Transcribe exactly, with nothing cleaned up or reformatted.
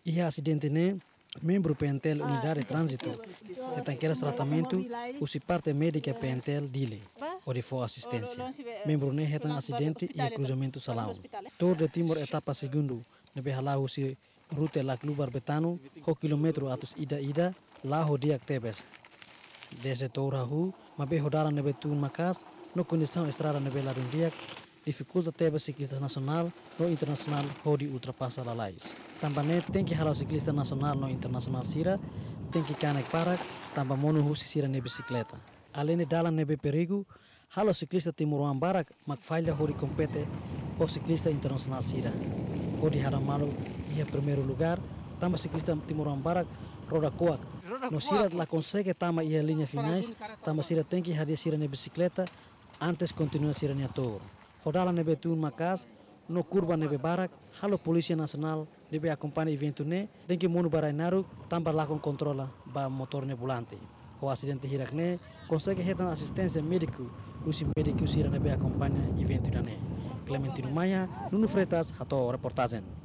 Iha asidente ne'e, membru PNTL Unidade Tránzitu hetan kedas tratamentu husi parte médika PNTL Dili, hodi fó asisténsia. Membru ne'e hetan asidente iha kruzamentu Salaun. Tour de Timor etapa segundu, ne'ebé hala'o husi rute Laclubar Betano, ho kilómetru atus ida-ida, la'o ho di'ak tebes. Dezde tour hahú, maibé ho dalan ne'ebé tun maka'as, no kondisaun estrada ne'ebé ladún di'ak, difikulta tebes siklista nasionál no internasionál hodi ultrapasa lalais. Tanba ne'e tenke halo siklista nasionál no internasionál sira, tenke kanek barak, tanba monu husi sira-nia bisikleta. Aleinde dalan ne'ebé perigu, halo siklista timoroan barak mak falla hodi kompete ho siklista internasionál sira, hodi hadau malu iha primeiru lugár, tanba siklista timoroan barak roda kuak. No sira la konsege tama iha liña finais, tanba sira tenke hadi'a sira-nia bisikleta antes kontinua sira-nia tour. Ho dalan ne'ebé tun maka'as, no kurba ne'ebé barak, halo Polísia Nasionál ne'ebé akompaña eventu ne'e, tenke monu ba rai naruk, tanba lakon kontrola ba motór nia volante. Ho asidente hirak ne'e, konsege hetan asisténsia médiku, husi médiku sira ne'ebé akompaña eventu ida-ne'e. Clementino Maia, Nuno Freitas, hato'o reportajen.